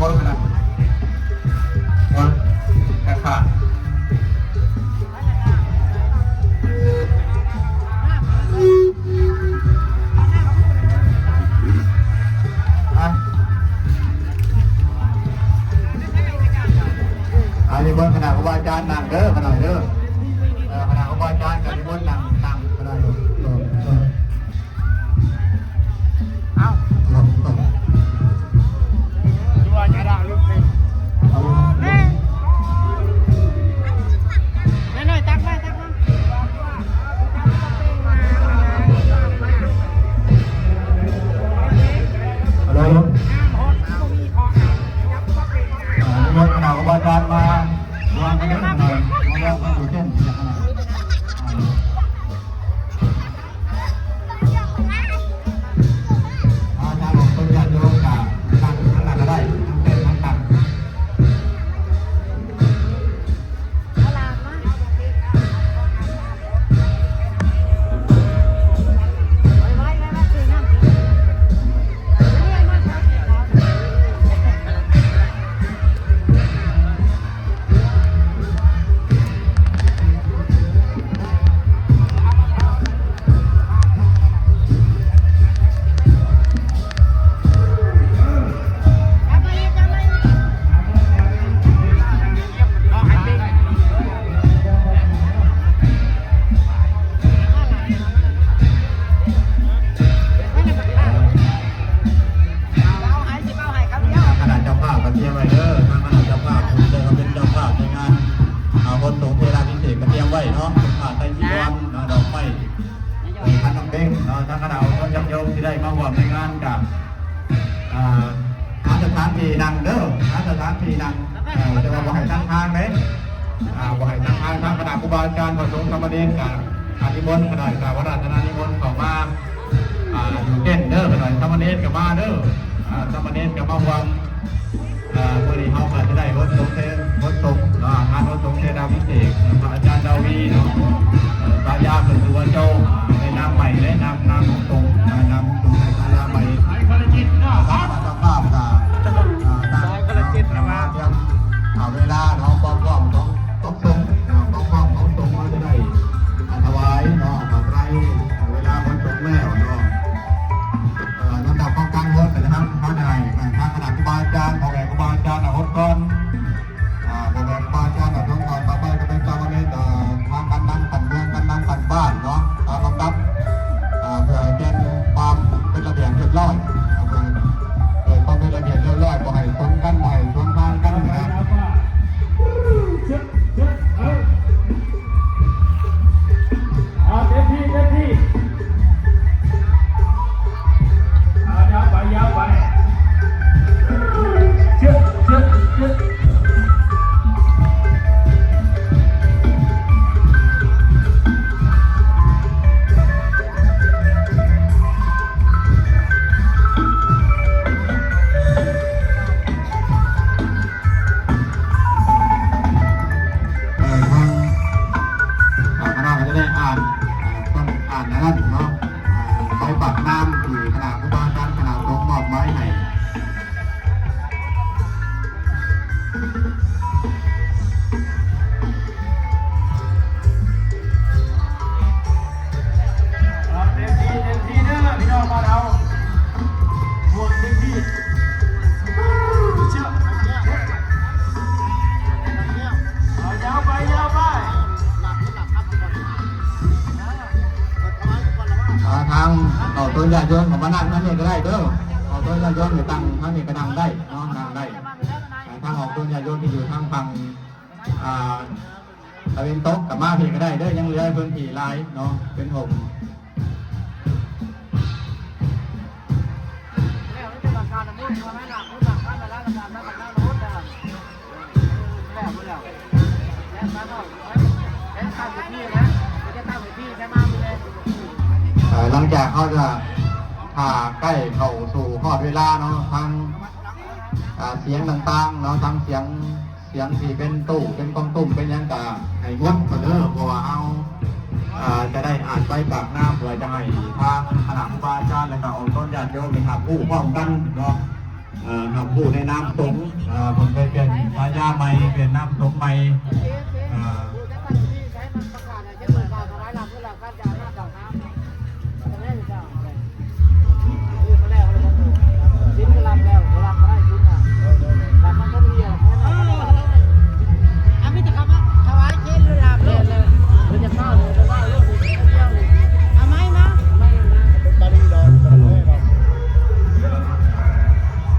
ຄົນຂະໜາດ ຄົນຂະໜາດ ອ່ະ ອັນນີ້ເບິ່ງຄະນະຄູບາອາຈານນັ່ງເດີ ຂະໜາດເດີ ເອີ ຄະນະຄູບາອາຈານກະນິມົນນັ່ງ ນັ່ງຂະໜາດເດີ. ເອົ້າ ແມ່ ແມ່ນ້ອຍ ຕັກມາ ຕັກມາ ເອົາເລີຍ ອ່າ ນິມົນຄະນະຄູບາອາຈານມາ ມາເດີ ມາເດີ ມາຢູ່ເຕັ້ນ ອ່າ ທາງອອກຕົນຍາດໂຍມກະນັ່ງທາງນັ້ນກະໄດ້ ທັງເຕັ້ນທັງຕັງ. ຄະນະເຈົ້າພາບກະຕຽມໄວ້ເດີ ທາງຄະນະເຈົ້າພາບເພິ່ນເປັນເຈົ້າພາບໃນງານ ອ່າ ຫົດສົງເທລາພິເສກກະຕຽມໄວ້ເນາະ ຜ້າໄຕຈີວອນເນາະ ດອກໄມ້ ເອີ ຂັນໝາກເບັງເນາະ ທາງຄະນະອົບຮົມຍາດໂຍມທີ່ໄດ້ມາຮ່ວມໃນງານກະ ອ່າ ຫາສະຖານທີ່ນັ່ງເດີ ຫາສະຖານທີ່ນັ່ງ ເອີ ແຕ່ວ່າບໍ່ໃຫ້ຕັງທາງເດ້ ອ່າ ບໍ່ໃຫ້ຕັງທາງ ທາງຄະນະຄູບາອາຈານ ພະສົງສາມະເນນກະ ອາ ນິມົນ ຄະນະກະອາຣາທະນານິມົນເຂົ້າມາ ອ່າ ຢູ່ເຕັ້ນເດີ ຄະນະສາມະເນນກະມາເດີ ອ່າ ສາມະເນນກະມາຮ່ວມ ອ່າ ມື້ນີ້ເຮົາກະຈະໄດ້ຫົດສົງເທ ຫົດສົງ ອ່າ ງານຫົດສົງເທລາພິເສກ ພະອາຈານດາວີເນາະ ເອີ ສາຍາເພິ່ນຄືວ່າເຈົ້າ ໃນນາມໃໝ່ ໃນນາມ ນາມຂອງຕົງ ນາມຂອງຕົງ ໃນສາຍາໃໝ່ ສາຍຄະລະຈິດເນາະ ເຈົ້າພາບກະ ອ່າ ສາຍຄະລະຈິດນະວ່າ ຕຽມ ອ່າ ເວລາເນາະ ຄວາມພ້ອມຂອງຕົງ ເນາະ ຄວາມພ້ອມຂອງຕົງ ເຮົາຈະໄດ້ ອ່າ ຖວາຍເນາະ ຜ້າໄຕ ເວລາຫົດສົງແລ້ວເນາະ ເອີ ລຳດັບຂອງການຫົດ ເຮົາຈະໃຫ້ ອ່າ ທາງຄະນະຄູບາອາຈານ ພໍ່ແມ່ຄູບາອາຈານຫົດກ່ອນ ອ່າ ພໍ່ແມ່ຄູບາອາຈານ ເອົາເຖິງກ່ອນ ຕໍ່ໄປກະເປັນສາມະເນ ເອີ ທາງການນຳຂັ້ນເມືອງ ການນຳຂັ້ນບ້ານເນາະ ຕາມລຳດັບ ອ່າ ເພື່ອໃຫ້ເປັນຄວາມເປັນລະບຽບຮຽບຮ້ອຍ ເພື່ອໃຫ້ເກີດຄວາມເປັນລະບຽບຮຽບຮ້ອຍ ບໍ່ໃຫ້ສົນກັນ ບໍ່ໃຫ້ສວນທາງກັນນະ. ເອົາເຕັມທີ່ ເຕັມທີ່ ເອົາຍາວໄປ ຍາວໄປ ເຊະ ເຊະ ເຊະ. ເອີ ທາງ ເອີ ຄະນະກະຈະໄດ້ອ່ານ ເອີ ຕ້ອງອ່ານອັນນັ້ນເນາະ ເອີ ໃບປາກນາມທີ່ຄະນະຄູບາອາຈານຄະນະສົງມອບໝາຍໃຫ້. ເອົາເຕັມທີ່ ເຕັມທີ່ເດີ ພີ່ນ້ອງບ້ານເຮົາ ມ່ວນເຕັມທີ່ ເອົາຍາວໄປ ຍາວໄປ. ອ່າ ທາງອອກຕົນຍາດໂຍມກະມານັ່ງທາງນີ້ກະໄດ້ເດີ ອອກຕົນຍາດໂຍມກະຕັ້ງທາງນີ້ກະນັ່ງໄດ້ເນາະ ນັ່ງໄດ້ ອ່າ ທາງອອກຕົນຍາດໂຍມທີ່ຢູ່ທາງຝັ່ງ ອ່າ ຕາເວັນຕົກກະມາພີ້ກະໄດ້ເດີ ຍັງເຫຼືອພື້ນທີ່ຫຼາຍເນາະ ເປັນຮົ່ມ. ເອີ ຫຼັງຈາກເຮົາຈະ ຖ້າໃກ້ເຂົ້າສູ່ຮອດເວລາເນາະ ທັງ ອ່າ ສຽງຕ່າງໆເນາະ ທັງສຽງ ສຽງທີ່ເປັນຕູ້ ເປັນກອງຕຸ້ມ ເປັນຫຍັງກະໃຫ້ງົດໄປເດີ ເພາະວ່າເຮົາ ອ່າ ຈະໄດ້ອ່ານໃບປາກນາມ ເພື່ອຈະໃຫ້ທາງຄະນະຄູບາອາຈານ ແລະກະອອກຕົນຍາດໂຍມໄດ້ຮັບຮູ້ພ້ອມກັນເນາະ. ເອີ ນຳຜູ້ໃນນາມຕົງ ເອີ ເພິ່ນໄປປ່ຽນສາຍາໃໝ່ ປ່ຽນນາມຕົງໃໝ່ ເອີ